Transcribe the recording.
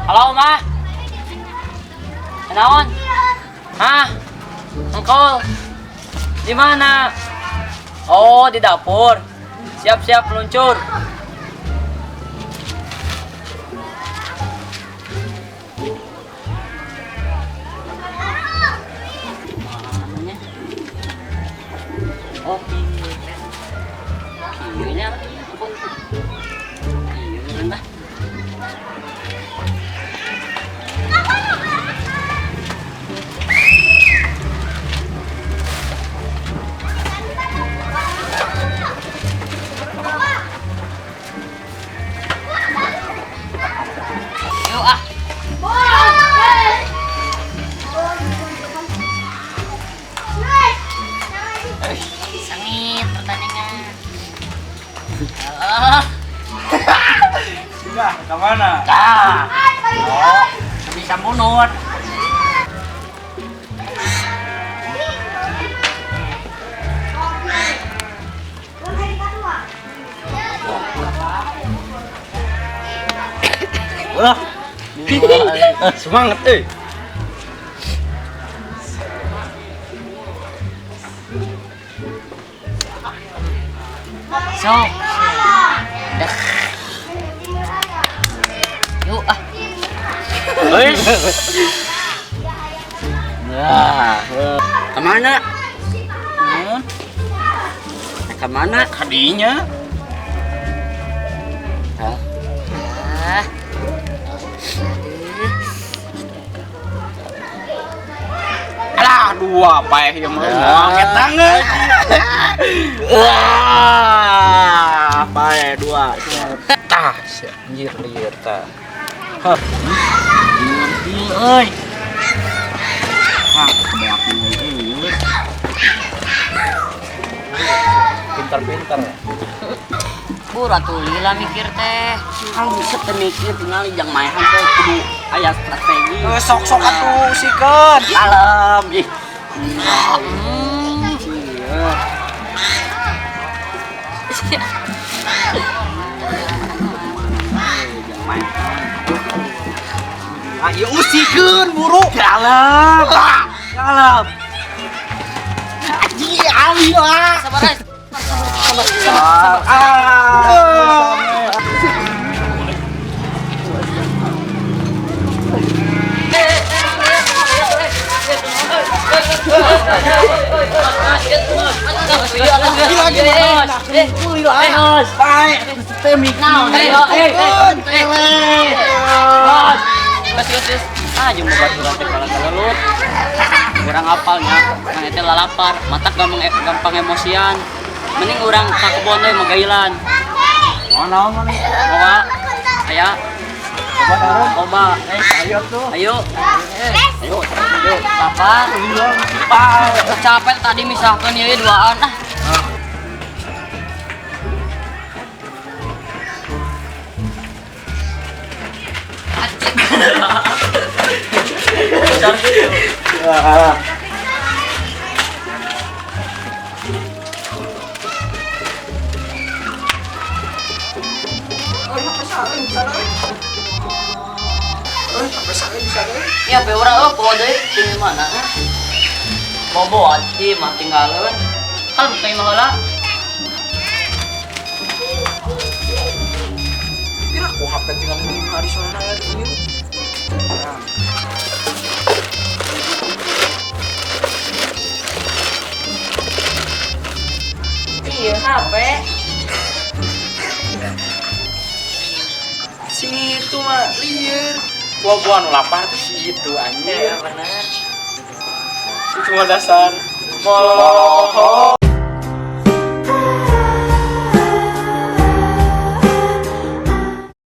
Halo, Ma. Naon? Hah? Engkol. Di mana? Oh, di dapur. Siap-siap meluncur. Mananya? Oh, kieu nya. Kieu meureun. Yuk ah. Sengit pertandingan. Alah. Sudah, ke mana? Dah. Oh, bisa mundur. Wah. Semangat eh. Sok. Dah. Yuk ah. Wes. Nah, Kemana? Hmm. Kemana? Kadinya. Ah. Alah, dua paeh ieu mah. Angkat tangan. Wah, paeh dua. Tah, anjir lieur tah. Hah. Ieu euy. Hah, beak lieur. Pintar-pintar. Bur atuh lila mikir teh. Kalau bisa teh mikir tinggal jang maehan teh kudu aya strategi. Sok-sok atuh sikeun. Kalem ih. Iya. Ah, ieu usikeun buru. Kalem. Kalem. Anjing, ali lah. Sabar guys. Sabar, sabar, sabar. Ah. Kurang apalnya, mana teh lalapar, matak gampang gampang emosian. Mending urang ka kebon we magailan. Mana mana? Bawa aya loba. Ayo tuh. Ayo. Ayo, ayo, lapar. Capek tadi misahkeun ieu duaan ah. Ah. Ya, pe urang eueuh poho deui di mana? Bobo ati mah tinggalkeun. Kan teh mah heula. Kira aku HP tinggal 5 hari soalnya ini. Iya, HP. Si itu mah lieur. Gua nu lapar tuh si itu anjir. Iya, bener. Itu mah dasar. Bohong.